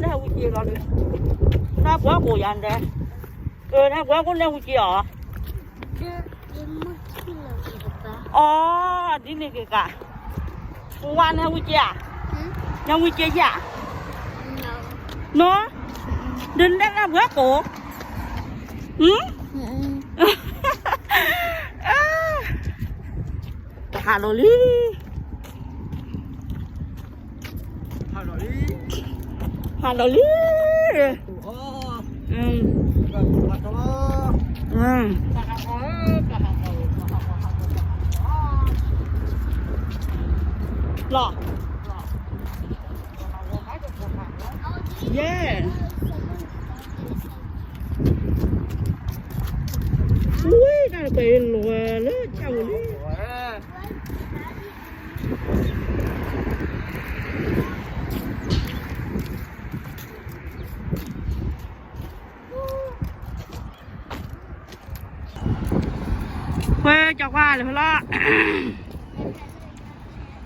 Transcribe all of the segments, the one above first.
နဟဲဝံက့ၤလီၤ, နဘှီကိးယၤဒဲး, အၢ နဟဲဘှီကိး နဟဲဝံက့ၤအီၤ, အီ ဒ်န့ၣ်က့ၤကး, ဝါ နဟဲဝံက့ၤဧါ, နဟဲဝံက့ၤယၤ, နီၤ, ဒ်နဟဲဘှီကိး, ဟါလီၤလံ ဟါလီၤလံ, လီၤ, ယဲ, ဝံၤ တၢ်တပၤအံၤလီၤလၢကၢ်ပူၤလံ. ဝဲ ကၠီကွၢ်လၢဖဲလီၤ,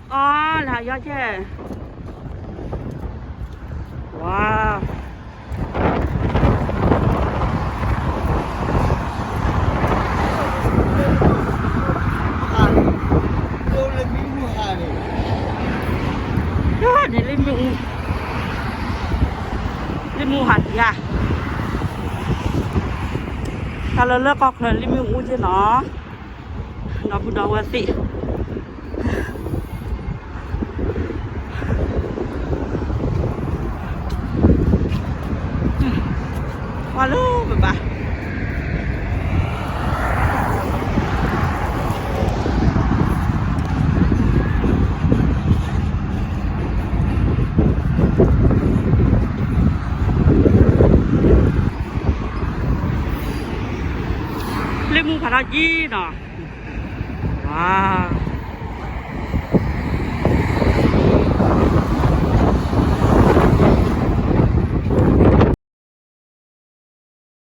အီ လၢယီကဲ, ဝါ န့ၣ်လၢမ့ၣ်အူ, လၢမ့ၣ်အူဟးတံၢ်ဧါ, တၢ်လၢလၢကီၢ်ချၢလၢမ့ၣ်အူက့နီၤ, ဒီပုၢ်ဒီဝဲၢ်သ့ၣ် ကွၢ်လၢပဘၣ် လ့ၣ်မူဖးထီကံနီၤ, ဝါ, လ့ၣ်မူဖးထီကံနီၤ, ဝါ.